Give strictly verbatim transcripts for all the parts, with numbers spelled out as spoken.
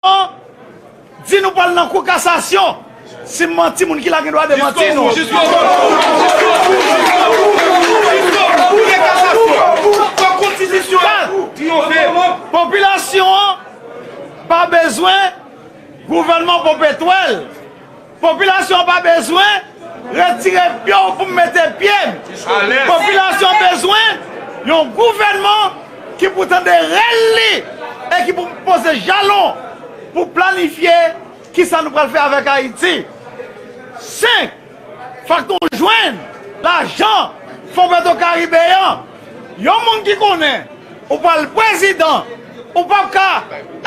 an di nou pral nan kou kasasyon. Si m manti, moun ki la gen dwa demanti nou. Popilasyon an pa bezwen gouvènman pèpetwèl. Popilasyon an pa bezwen retire pye w pou m mete pye m. Popilasyon an bezwen yon gouvènman ki pou tande rèl li e ki pou poze jalon pou planifye kisa nou pral fè avèk Ayiti. Senk, fòk nou jwenn lajan Fon Petro Karibe an. Yon moun ki konnen ou pral prezidan, ou p ap ka,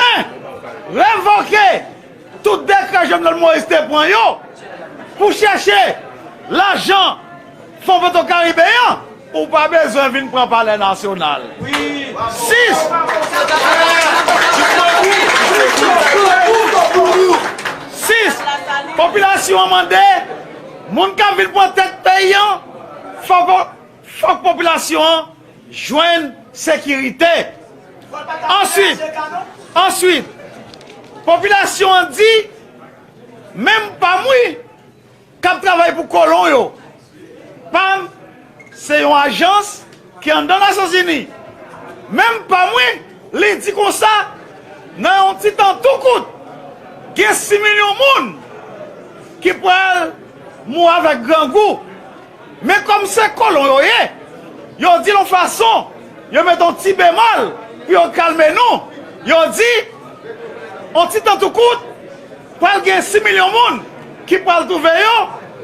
en, revoke tout dekrè Jovenel Moïse te pran yo pou chèche lajan Fon Petro Karibe an, ou pa bezwen vin pran Palè Nasyonal. Sis, sis, popilasyon an mande moun k ap vin pran tèt peyi an, fòk, fòk popilasyon an jwenn sekirite. Answit, answit, popilasyon an di, menm pa m wi, k ap travay pou kolon yo. Pam se yon ajans ki anndan Nasyonzini. Menm pam wi, li di konsa, nan yon ti tan tou kout, gen sis milyon moun ki pral mouri avèk grangou. Men kòm se kolon yo ye, yo di l yon fason, yo mete yon ti bemòl pou yo kalme nou. Yo di, yon ti tan tou kout, pral gen sis milyon moun ki pral twouve yo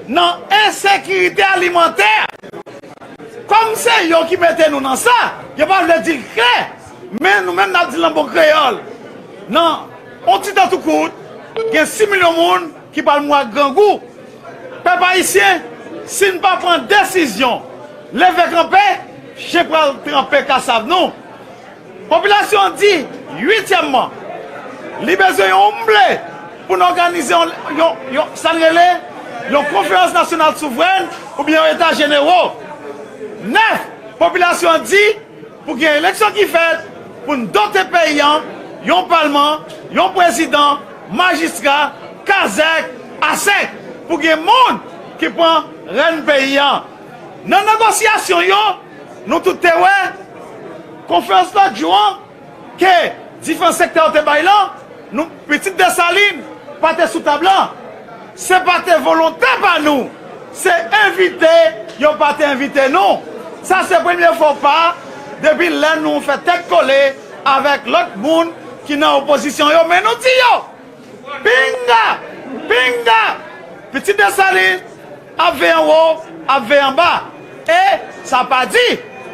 nan ensekirite alimantè. Kòm se yo ki mete nou nan sa, yo pa vle di l klè, men nou menm n ap di l nan bon kreyòl. Nan yon ti tan tou kout, gen sis milyon moun ki pral mouri ak grangou. Pèp ayisyen, si n pa pran desizyon, leve kanpe, chen pral tranpe kasav nou. Popilasyon an di, uityèmman, li bezwen yon oumble pou n òganize yon, yon, yon, sa n rele, yon konferans nasyonal souvrèn oubyen yon eta jenero. Nèf, popilasyon an di pou gen eleksyon ki fèt pou n dote peyi an, yon palman, yon prezidan, majistra, kazèk, asèk, pou gen moun ki pran rèn peyi an. Nan negosyasyon yo, nou tout te wè, konferans lòt jou an, ke diferan sektè yo te bay lan, nou, pitit Desalin pa te sou tab lan. Se pa te volonte pa nou. Se envite yo pa te envite nou. Sa se premye fo pa depi lè nou fè tèt kole avèk lòt moun ki nan opozisyon yo. Men nou di yo, pinga, pinga, pitit Desalin ap veye anwo, ap veye anba. E sa pa di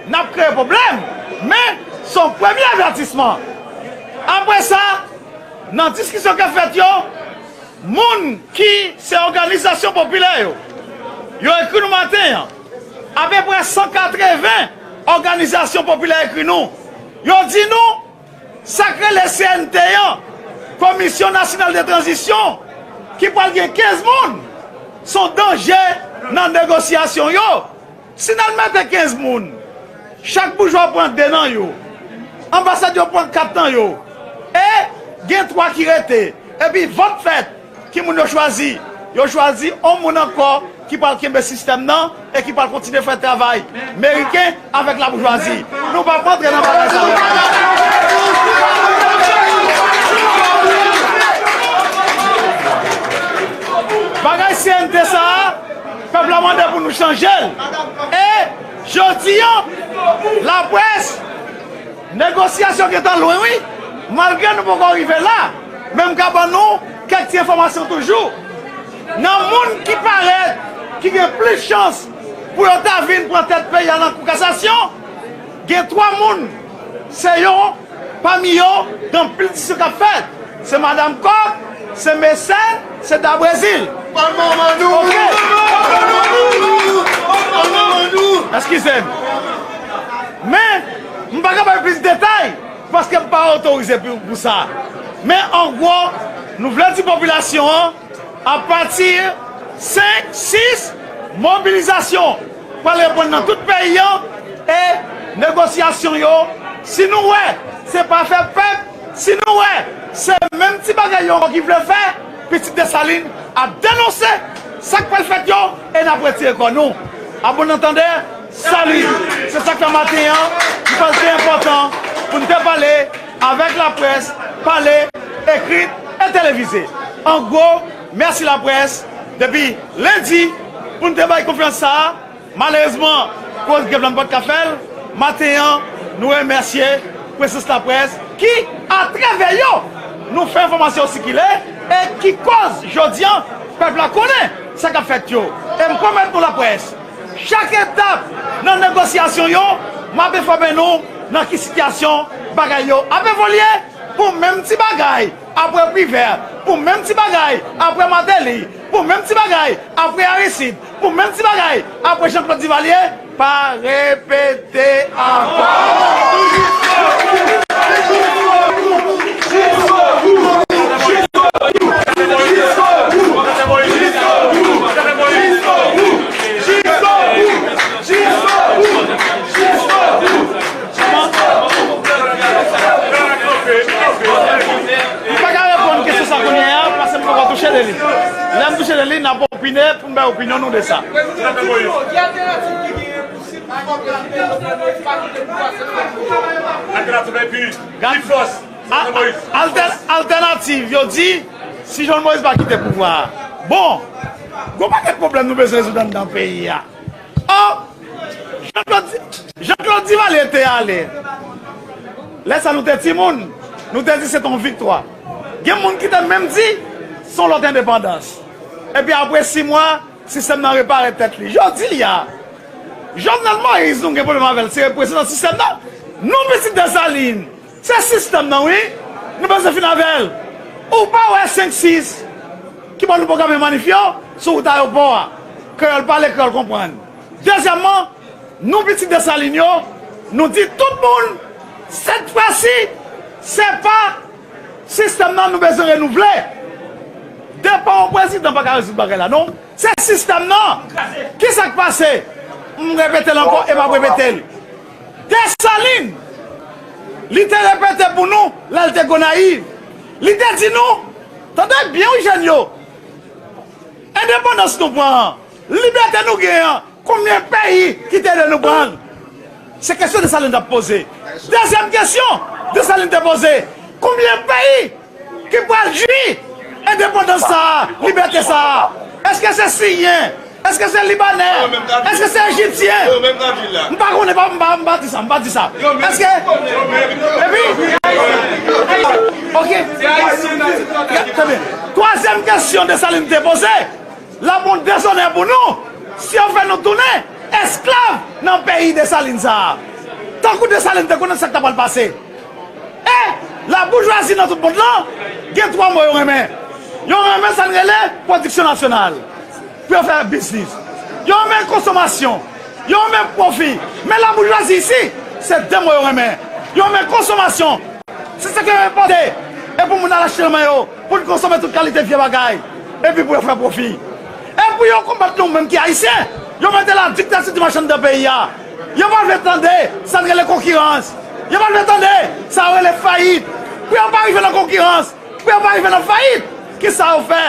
n ap kreye pwoblèm, men se yon premye avètisman. Apre sa, nan diskisyon k ap fèt yo, moun ki se òganizasyon popilè yo, yo ekri nou maten an, apeprè san katreven òganizasyon popilè ekri nou. Yo di nou, sa k rele C N T an, Komisyon Nasyonal de Tranzisyon, ki pral gen kenz moun, se yon danje nan negosyasyon yo. Si n al mete kenz moun, chak boujwa pran de nan yo, anbasad yo pran kat nan yo, e gen twa ki rete, epi vòt fèt. Ki moun yo chwazi? Yo chwazi yon moun ankò ki pral kenbe sistèm nan e ki pral kontinye fè travay meriken avèk laboujwazi. Nou p ap rantre nan bagay sa yo. Bagay C N T sa a, pèp la mande pou nou chanje l. E jodi an, laprès, negosyasyon gentan lwen, wi. Malgre nou poko rive la, men m ka ban nou kèk ti enfòmasyon toujou. Nan moun ki parèt, ki gen plis chans pou yo ta vin pran tèt peyi a nan kou kasasyon, gen twa moun. Se yo, pami yo, gen anpil diskisyon k ap fèt. Se Madanm Kòk, se Mesèn, se Dabrezil. Palman Mandou! Oke. Palman Mandou! Palman Mandou! Eskize m. Men, m pa ka bay plis detay, paske m pa otorize pou, pou sa. Men, an gwo, nou vle di popilasyon an, apati senk, sis, mobilizasyon pral reponn nan tout peyi an, e negosyasyon yo, si nou wè se pa fè pèp, si nou wè Se menm ti bagay yo ankò ki vle fè, pitit Desalin ap denonse sa k pral fèt yo, e n ap retire kò nou. A bon antandè, sali! Se sa k fè maten an, m panse se enpòtan pou n te pale avèk laprès, pale, ekri e televize. An gwo, mèsi laprès. Depi lendi, pou n te bay konferans sa a, malerezman, koz grèv la n pa t ka fè l, maten an, nou remèsye prezans laprès ki, atravè yo, nou fè enfòmasyon yo sikile e ki koz jodi an, pèp la konnen sa k ap fèt yo. E m pwomèt nou laprès, chak etap nan negosyasyon yo, m ap enfòme nou nan ki sitiyasyon bagay yo ap evolye pou menm ti bagay apre Privè, pou menm ti bagay apre Martelly, pou menm ti bagay apre Aristide, pou menm ti bagay apre Jean-Claude Duvalier, pa repete ankò. M pa ka reponn kesyon sa kounye a, paske m poko touche de li. Lè m touche de li, n ap opine pou n bay opinyon nou de sa. Ki alternativ ki genyen pou si pou fòk Jovenel Moïse pa kite pouvwa, se fòk nou. Alternativ la, epi, ki fòs? A-, altè-, altènativ, yo di, si Jovenel Moïse pa kite pouvwa a. Bon, gon pakèt pwoblèm nou bezwen rezoud anndan peyi a. Oh! Jean-Claude, Jean-Claude Duvalier te ale. Lè sa nou te timoun, nou te di se t on viktwa. Gen moun ki te menm di se yon lòt endepandans. Epi apre sis mwa, sistèm nan reparèt tèt li. Jodi a, Jovenel Moïse, nou gen pwoblèm avè l, se reprezantan sistèm nan. Nou pitit Desalin, se sistèm nan, wi. Nou bezwen fin avè l. Ou pa wè senk sis ki bò nou pwograme manif yo sou wout ayewopò a. Kreyòl pale, kreyòl konprann. Dezyèmman, nou pitit Desalin yo, nou di tout moun, sèt fwa si, se pa sistèm nan nou bezwen renouvle. Depa yon prezidan pa ka rezoud bagay la, non. Se sistèm nan. Kisa k pase? M repete l ankò e m ap repete l. Desalin, li te repete pou nou lè l te Gonayiv. Li te di nou, tande byen wi jèn yo, endepandans nou pran an, libète nou gen an, konbyen peyi ki te ede nou pran l? Se kesyon Desalin t ap poze. Dezyèm kesyon Desalin te poze, konbyen peyi ki pral jwi endepandans sa a, libète sa a? Èske se Siryen? Èske se Libanè? Èske se Ejipsyen? M pa konnen, pa, m pa, m pa di sa, m pa di sa. Èske, epi, ok. Tande, twazyèm kesyon Desalin te poze, l ap yon dezonè pou nou si yo fè nou tounen esklav nan peyi Desalin sa a. Tankou Desalin te konnen sa k ta pral pase. E laboujwazi nan tout mond lan gen twa mo yo renmen. Yo renmen sa n rele pwodiksyon nasyonal pou yo fè biznis. Yo renmen konsomasyon. Yo renmen pwofi. Men laboujwazi isi, se de mo yo renmen. Yo renmen konsomasyon. Se sa ke yo enpòte. E pou moun al achte nan men yo, pou n konsome tout kalite vye bagay. Epi pou yo fè pwofi. E pou yo konbat nou menm ki Ayisyen, yo mete la diktati di machann de peyi a. Yo pa vle tande sa n rele konkirans. Yo pa vle tande sa yo rele fayit. Pou yo pa rive nan konkirans, pou yo pa rive nan fayit, kisa yo fè?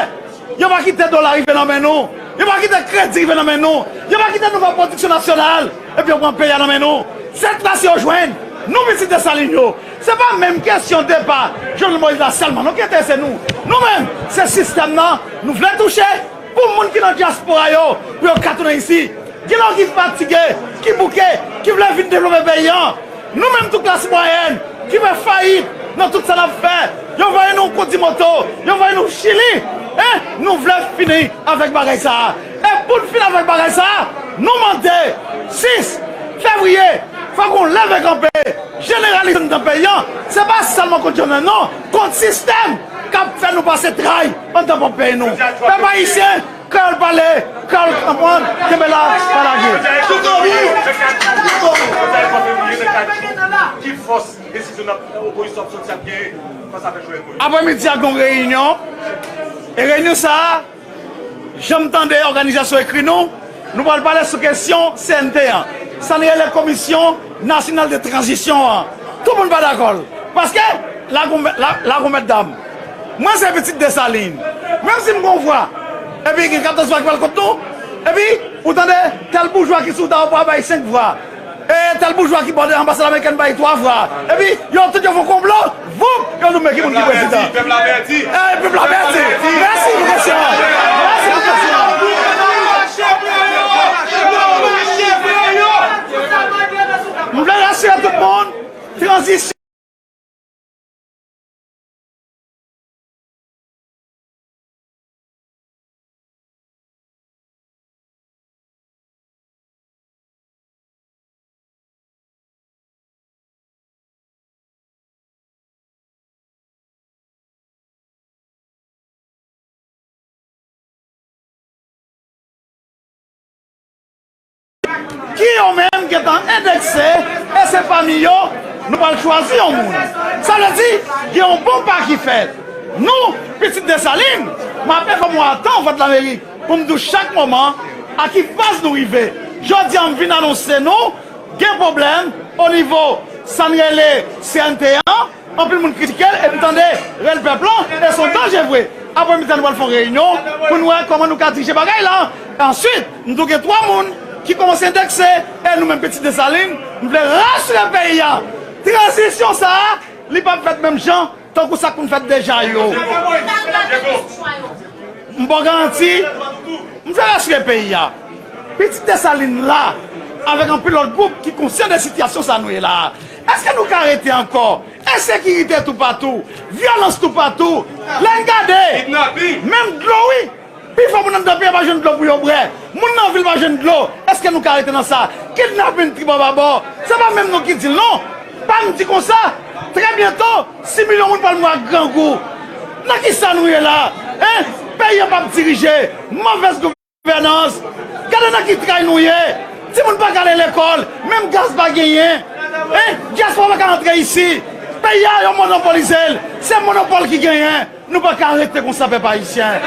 Yo pa kite dola rive nan men nou. Yo pa kite kredi rive nan men nou. Yo pa kite nouvo pwodiksyon nasyonal. Epi yo pran peyi a nan men nou. Sèt fwa si yo jwenn nou pitit Desalin yo. Se pa menm kesyon depa Jovenel Moïse la sèlman non ki enterese nou. Nou menm, se sistèm nan nou vle touche pou moun ki nan dyaspora yo, pou yo ka tounen isi. Gen lòt ki fatige, ki bouke, ki vle vin devlope peyi an. Nou menm tou klas mwayèn ki fè fayit nan tout sa n ap fè. Yo voye nou Koudimoto, yo voye nou Chili. En, nou vle fini avèk bagay sa a. E pou n fini avèk bagay sa a, nou mande sis fevriye, fòk yon leve kanpe jeneralize anndan peyi an. Se pa sèlman kont Jovenel non, kont sistèm k ap fè nou pase tray anndan pwòp peyi nou. Pèp ayisyen, Kreyòl pale, kreyòl konprann, kenbe la, pa lage. Ki fòs desizyon nan opozisyon ap sòti ap genyen fas avèk Jovenel Moïse? Apremidi a, gen yon reyinyon. E reyinyon sa a, jan m tande òganizasyon ekri nou, nou pral pale sou kesyon C N T an. Sa n rele Komisyon Nasyonal de Tranzisyon an. Tout moun pa dakò l. Paske Lagon, la, lagon mèt dam. Mwen se pitit Desalin. Menm si m gon vwa, epi gen katòz vwa ki pral kont nou, epi ou tande tèl boujwa ki sou ta, ou pral bay senk vwa. E tèl boujwa ki bò de anbasad amerikèn bay twa vwa. Epi yo tout yo fè konplo, voup, yo nou men ki moun ki prezidan. Pèp la pèdi. E pèp la pèdi. Mèsi pou kesyon an. Mèsi pou kesyon an. M vle rasire tout moun, tranzisyon. Ki yo menm gentan endekse, e se pami yo nou pral chwazi yon moun. Sa vle di, gen yon bon pa ki fèt. Nou, pitit Desalin, m ap enfòme w a tan, Vwadlamerik, pou m di w chak moman a ki faz nou rive. Jodi a, m vin anonse nou, gen pwoblèm o nivo sa n rele C N T an. Anpil moun kritike l, epi tande rèl pèp lan, e se yon danje vre. Aprè midi a, nou pral fè yon reyinyon pou n wè kòman nou ka dirije bagay la. E answit, m tou gen twa moun ki kòmanse endekse, e nou menm pitit Desalin, m vle rasire peyi a. Tranzisyon sa a, li p ap fèt menm jan tankou sa k konn fèt deja yo. M ba w garanti, m fè rasire peyi a. Pitit Desalin la, avèk anpil lòt gwoup ki konsyan de sitiyasyon sa nou ye la a. Èske nou ka rete ankò? Ensekirite toupatou, vyolans toupatou. Lè n gade, menm dlo, wi, pifò moun anndan peyi a pa jwenn dlo pou yo bwè. Moun nan vil pa jwenn dlo. Èske nou ka rete nan sa? Kidnapin tribò babò. Se pa menm nou ki di l non. Pa m di konsa. Trè byento, sis milyon moun pral mouri ak grangou. Nan kisa nou ye la? Hein? Peyi a p ap dirije. Movèz gouvènans. Gade nan ki tray nou ye. Timoun pa ka ale lekòl. Menm gaz pa genyen. Hein? Dyaspora pa ka antre isi. Peyi a, yo monopolize l. Se monopòl ki genyen. Nou pa ka rete konsa, pèp ayisyen.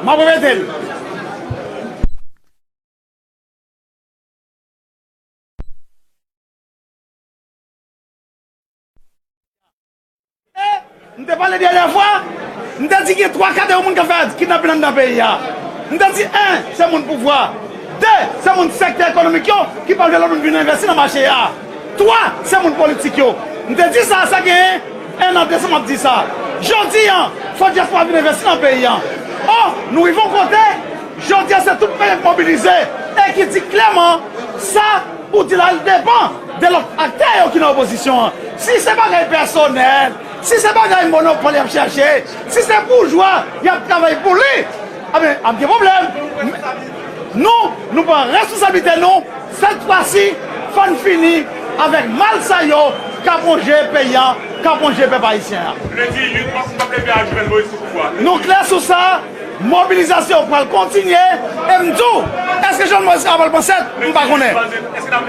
M ap repete l. E, m te pale dènyè fwa, m te di gen twa kategori moun k ap fè kidnapin anndan peyi a. M te di, en, se moun pouvwa. De, se moun sektè ekonomik yo ki pa vle lòt moun vin envesti nan mache a. Twa, se moun politik yo. M te di sa, sa gen en an de sa m ap di sa. Jodi a, fò dyaspora vin envesti nan peyi a. O, nou rive yon kote, jodi a se tout peyi k mobilize e ki di klèman sa ou di la, li depann de lòt aktè yo ki nan opozisyon an. Si se bagay pèsonèl, si se bagay monopòl y ap chèche, si se boujwa y ap travay pou li, a ben, ap gen pwoblèm. Nou, nou pran responsablite nou. Sèt fwa si, fò n fini avèk mal sa yo k ap wonje peyi a, k ap wonje pèp ayisyen an. Vle di, Youth Pop p ap leve ak Jovenel Moïse sou pouvwa. Nou klè sou sa. Mobilizasyon pral kontinye. E m di w, èske Jovenel Moïse kapab pran sèt? M pa konnen.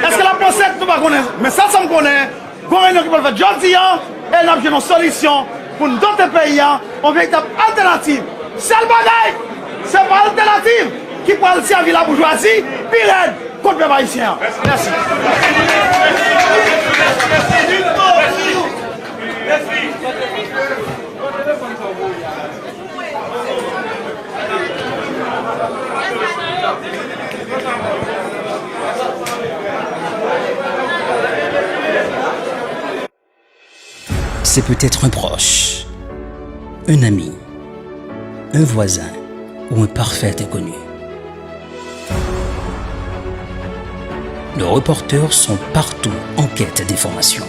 Èske l ap pran sèt? Nou pa konnen. Men sèl sa m konnen, gon reyinyon ki pral fèt jodi a, e n ap jwenn yon solisyon pou n dote peyi a yon veritab altènativ. Sèl bagay, se pa altènativ ki pral sèvi laboujwazi pi rèd kont pèp ayisyen an. Mèsi. C'est peut-être un proche, un ami, un voisin ou un parfait inconnu. Nos reporters sont partout en quête d'informations.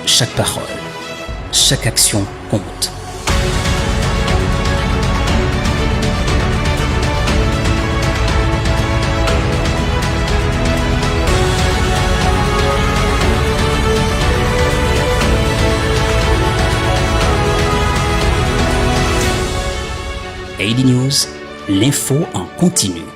Chaque parole, chaque action compte. Haiti News, lenfo an kontini.